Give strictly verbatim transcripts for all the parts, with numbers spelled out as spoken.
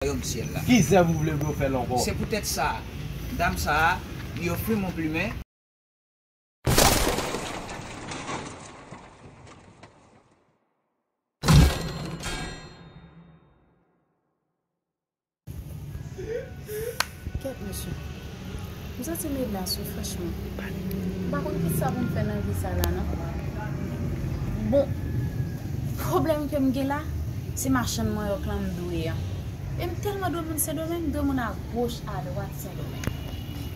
wayòm syèl la. Ki zèv ou vle m fè l ankò? Se poutèt sa, dam sa a, li ofri m yon plimen. Kèt, mesye. M santi Meda sou, franchman. M pa konn kisa pou m fè nan vi sa la, non. Bon, pwoblèm ke m gen la, se machann manyòk lan m dwe an. E m tèlman dwe moun Sendomeng, m dwe moun agoch, adwat Sendomeng.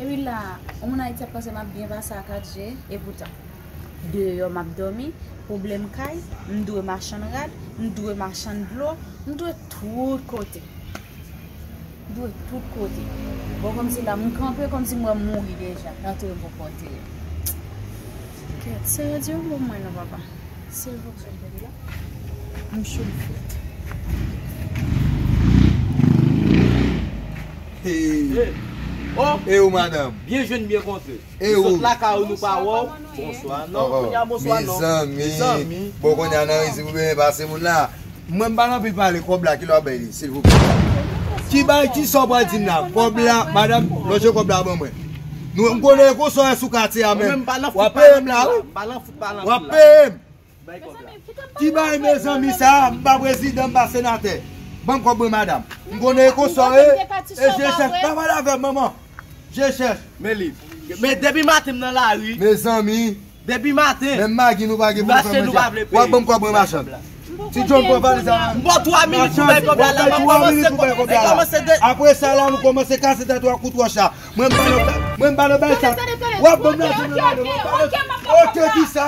Epi la, yon moun Ayiti ap panse m ap byen pase a kat je, e poutan. Deyò m ap dòmi, pwoblèm kay, m dwe machann rad, m dwe machann dlo, m dwe tout kote. M dwe tout kote. Bon, kòmsi la, m kanpe kòmsi m wè m mouri deja. Antre m poko antere m. Kèt, Seyè di yon mo pou mwen non, papa. Silvouplè. M cho m frèt. Hey. Hey. Oh. E ou, madanm? Byen jwenn, byen kontre. E ou? Sot lakay ou, nou pa wè w. Bonswa. Non, oh, oh, kounya, bonswa, non. Mezanmi. Mezanmi. Bon, kounya, nan rezi pou byen pase moun la. Mwen, m pa nan anpil pale, kòb la, kilè w ap bay li, silvouplè? Ki bay, ki sa w pral di m la? Kòb la, madanm, lonje kòb la ban mwen. Nou, m konnen konsa w ye sou katye a menm. W ap peye m la, wi. W ap peye m. Ki bay, mezanmi, sa a, m pa prezidan, m pa senatè. Ban m kòb mwen, madanm. M konnen e konsa w ye, e je chèch, pa pale avè m, manman. Je chèch. Men li. Men depi maten m nan lari. Mezanmi. Depi maten. Menm magi nou pa gen pou nou fè manje. W ap ban m kòb mwen, machann. Ti John, pran valiz la. M ba w twa minit pou bay kòb la, la, m ap kòmanse, m kòmanse de. Apre sa, la, nou kòmanse kase tèt ou ak kout wòch la. Mwen, m pa nan, mwen, m pa nan bay sa. W ap ban m lajan nan men mwen. Ok, kisa?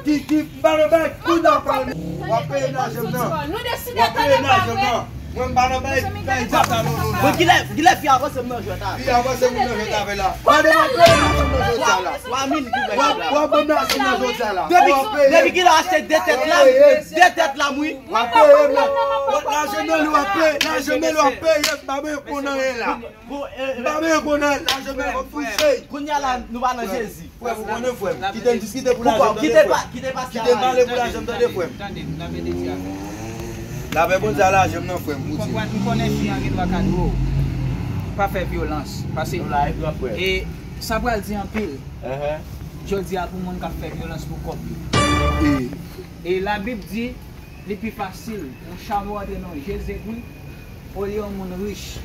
Ki, ki, m pa nan bay, kounya w ap pale. W ap peye m lajan m nan. W ap peye m lajan m nan. Mwen, m pa nan bay, bay zafè non, non, non. Bon, kilè, kilè fi a panse m nan jwèt avè l? Fi a panse m nan jwèt avè l la. Madanm, w ap peye m lajan m nan jodi a la. Twa minit pou bay kòb la. W ap, w ap ban m lajan m nan jodi a la. Depi, depi kilè w achte de tèt la, de tèt la, wi. W ap peye m la. Lajan m nan li w ap peye, lajan m nan li w ap peye, m pa bezwen konn anyen la. Bon, eh, m pa bezwen konn anyen, lajan m nan fòk touche. Kounye a la, nou pa nan Jezi. Frè m, ou konnen, frè m. Kite n diskite pou lajan m, tande, frè m. Kite n pale pou lajan m, tande, frè m. Tande, tande, tande, tande, tande, tande, tande. Lapè Bondye a lajan m nan, frè m, ou di. Konprann, m konnen fi an gen dwa ka di w pa fè vyolans. Paske, e sa pral di anpil. Jodi a pou moun k ap fè vyolans pou kòb yo. E Labib di, li pi fasil yon chamo antre nan yon je zegwi olye yon moun rich.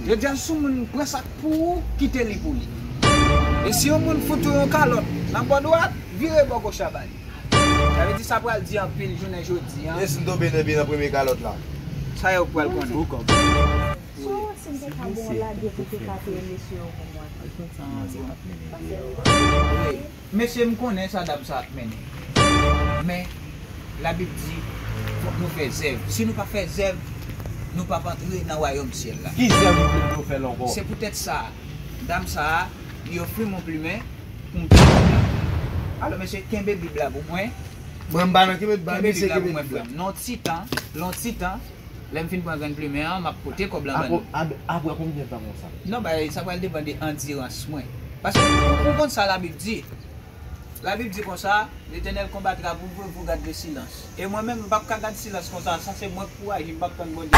Jodi a, si yon moun pran sa k pou ou, kite li pou li. E si yon moun fout ou yon kalòt nan bò dwat, vire bò goch la ba li. Sa vle di sa pral di anpil jounen jodi a. E si m tonbe nan, nan premye kalòt la? Sa yo pral konnen. Si w wè si m te ka ba w lage pou te ka peye mesye yo pou mwen. Wi. Mesye, m konnen sa dam sa ap mennen. Men, Labib di, fòk nou fè zèv. Si nou pa fè zèv, nou p ap antre nan wayòm syèl la. Ki zèv ou vle pou yo fè l ankò? Se poutèt sa, dam sa a, li ofri m yon plimen pou m kenbe Bib la. Alò, mesye, kenbe Bib la pou mwen. Mwen, m pa nan kenbe Bib la, kenbe Bib la pou mwen, frè m. Nan ti tan, nan ti tan, lè m fin pran grenn plimen an, m ap pote kòb la ban nou. Apre, apre, apre konbyen tan konsa? Non, bay, sa pral depann de andirans mwen. Paske, ou, ou konn sa Labib di? Labib di konsa, L'Éternel combattra pour vous, vous garde le silence. E mwen menm, m p ap ka gad silans konsa, sa se mwen k pou aji, m p ap tann Bondye.